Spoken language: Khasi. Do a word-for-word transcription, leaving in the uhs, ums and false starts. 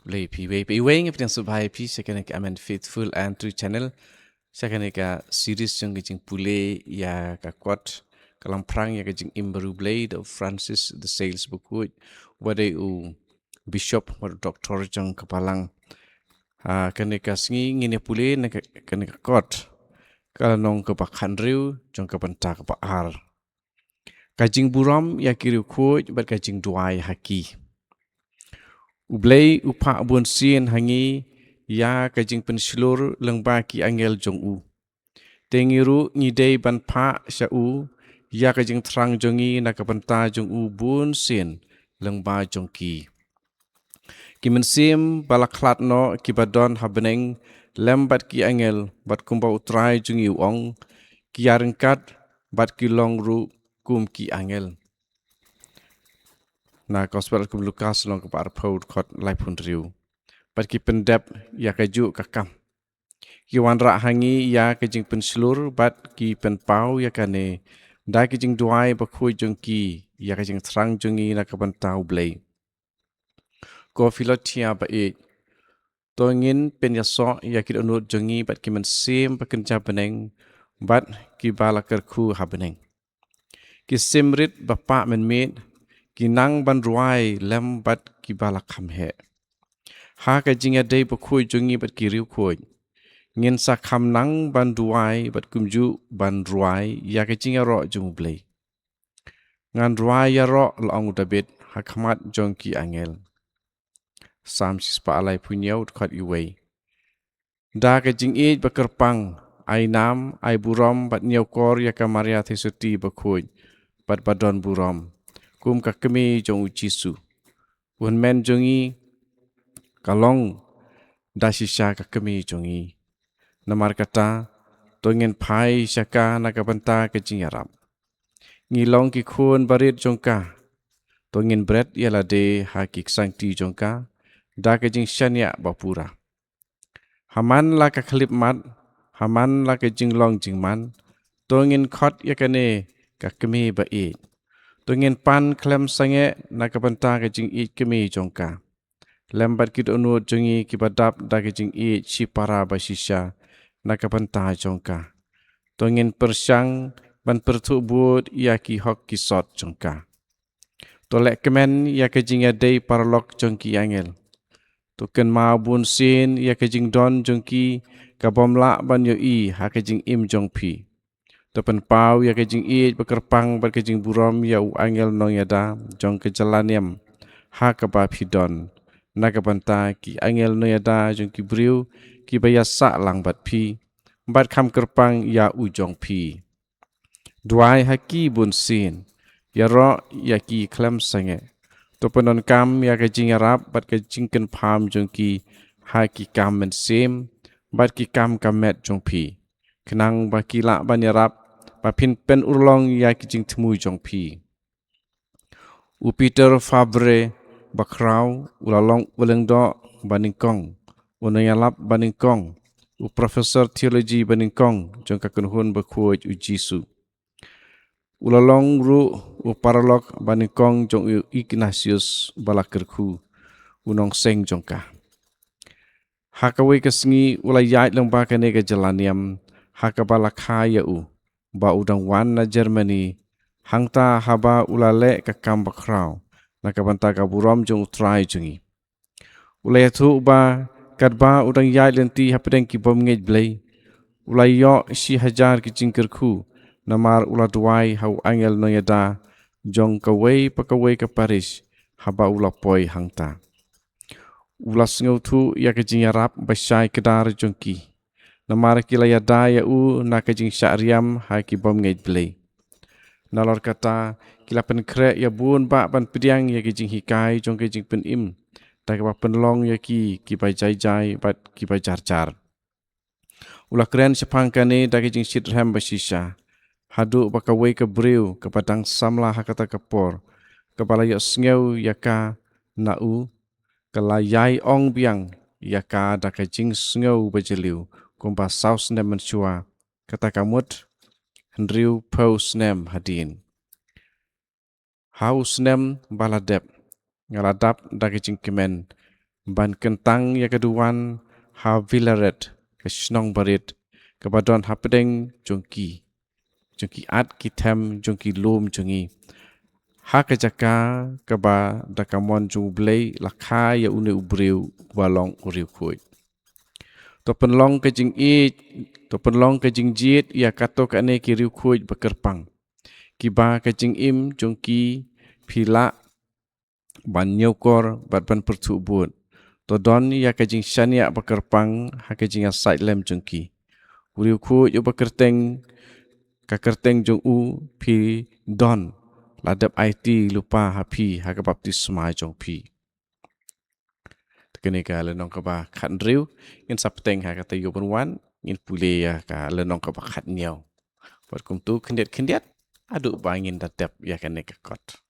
Blei phi iwei pa iwei. Nga pdiang sngewbha ïa phi sha kane ka Amen Faithful and True Channel, sha kane ka series jong ka jingpule ïa ka kot Ka Lamphrang ïa ka Jingim Bariewblei da u Francis de Sales Bakhuid, uba dei u Bishop bad u Doktor jong ka Balang. Ha kane ka sngi ngin ïa pule na ka, kane ka kot ka lynnong kaba khathynriew jong ka bynta kaba ar. Ka jingburom ïa ki riewkhuid bad ka jingduwai ha ki. U Blei u phah bunsien ha ngi ïa ka jingpynshlur lyngba ki angel jong u. Te ngi ruh ngi dei ban phah sha u ïa ka jingthrang jong ngi na ka bynta jong u bunsien lyngba jong ki. Ki mynsiem ba la khlad noh kiba don ha bneng lem bad ki angel, bad kumba U Trai jong ngi u ong, ki ïaryngkat bad ki long ruh kum ki angel. Na Gospel kum Lukas lynnong kaba arphew dkhot laiphew hynriew. Bad ki pyndep ïa kajuh ka kam. Ki wanrah ha ngi ïa ka jingpynshlur bad ki pynpaw ïa kane da ki jingduwai bakhuid jong ki ïa ka jingthrang jong ngi na ka bynta U Blei. Ko Philothea ba ïeit, to ngin pynïasoh ïa ki dohnud jong ngi bad ki mynsiem ba kynja bneng bad kiba la kyrkhu ha bneng. Ki simrit ba pah mynmiet ki nang ban rwai lem bad kiba la kham heh. Ha ka jingïadei bakhuid jong ngi bad ki riewkhuid, ngin sa kham nang ban duwai bad kumjuh ban rwai ïa ka jingïaroh jong U Blei. Ngan rwai ïaroh, la ong u Dabid, ha khmat jong ki angel. Salm shispah laiphew hynñiew dkhot iwei. Da ka jingïeit ba kyrpang, ai nam, ai burom bad ñiewkor ïa ka Maria Theisotti bakhuid bad ba don burom, kum ka kmie jong U Jisu. U hynmen jong ngi ka long da shisha ka kmie jong ngi. Namar kata, to ngin phai sha ka na ka bynta ka jingïarap. Ngi long ki khun barit jong ka. To ngin bret ïa lade ha ki ksangti jong ka da ka jingshaniah ba pura. Ha man la ka khyllipmat, ha man la ka jinglong jingman, to ngin khot ïa kane ka kmie ba ïeit. To ngin pan khlem sangeh na ka bynta ka jingïeit kmie jong ka, lem bad ki dohnud jong ngi kiba dap da ka jingïeit shipara ba shisha na ka bynta jong ka. To ngin pyrshang ban pyrthuh bud ïa ki hok ki sot jong ka. To leh kmen ïa ka jingïadei paralok jong ki angel. To kynmaw bunsien ïa ka jingdon jong ki ka bym lah ban ïohi ha ka jingim jong phi. To pynpaw ïa ka jingïeit ba kyrpang bad ka jingburom ïa u angel nongïada jong ka jylla niam ha kaba phi don, na ka bynta ki angel nongïada jong ki briew kiba ïasah lang bad phi bad kham kyrpang ïa u jong phi. Duwai ha ki bunsien, ïaroh ïa ki khlem sangeh. To pyndonkam ïa ka jingïarap bad ka jingkyrpang jong ki ha ki kam mynsiem bad ki kam ka met jong phi, khnang ba ki lah ban ïarap ba phin pynurlong ïa ki jingthmu jong phi. U Peter Fabre Bakhraw u la long u lyngdoh ba nyngkong, u nongïalap ba nyngkong, u professor theology ba nyngkong jong ka kynhun bakhuid U Jisu. U la long ruh u paralok ba nyngkong jong u Ignatius ba la kyrkhu, u nongseng jong ka. Ha kawei ka sngi u la ïaid lyngba kane ka jylla niam ha kaba la kha ïa u ba u dang wan na Germany, hangta haba u la leh ka kam bakhraw na ka bynta ka burom jong U Trai jong ngi. U la ïathuh ba katba u dang ïaid lynti hapdeng ki bym ngeit Blei, u la ïoh shi hajar ki jingkyrkhu namar u la duwai ha u angel nongïada jong kawei pa kawei ka parish haba u la poi hangta. U la sngewthuh ïa ka jingïarap ba shai kdar jong ki, namar ki la ïada ïa u na ka jingshah riam ha ki bym ngeit Blei. Nalor kata, ki la pynkhreh ïa bun bah ban pdiang ïa ka jinghikai jong ka jingpynim, da kaba pynlong ïa ki kiba jai jai bad kiba jar jar. U la kren shaphang kane da ka jingshitrhem ba shisha, haduh ba kawei ka briew kaba dang samla ha kata ka por, kaba la ïohsngew ïa ka na u, ka la ïai ong biang ïa ka da ka jingsngew ba jylliew kumba saw snem mynshuwa, kata ka mut hynriewphew snem hadien. Ha u snem ba la dep, nga la dap da ka jingkmen ban kyntang ïa ka duwan ha Villaret, ka shnong barit, kaba don hapdeng jong ki, jong ki at ki them jong ki lum jong ngi, ha ka jaka kaba da ka mon jong U Blei la kha ïa une u briew uba long u riewkhuid. To pynlong ka jingïeit, to pynlong ka jingjied ïa kato kane ki riewkhuid ba kyrpang, kiba ka jingim jong ki phi lah ban ñiewkor bad ban pyrthuh bud. To don ïa ka jingshaniah ba kyrpang ha ka jingïasaid lem jong ki. U riewkhuid uba kyrteng, ka kyrteng jong u phi don, la dep aiti lypa ha phi ha ka baptisma jong phi. Te kane ka lynnong kaba khathynriew, ngin sa bteng ha ka taïew ban wan, ngin pule ïa ka lynnong kaba khathynñiew. Bad kumtu khyndiat khyndiat, haduh ba ngin da dep ïa kane ka kot.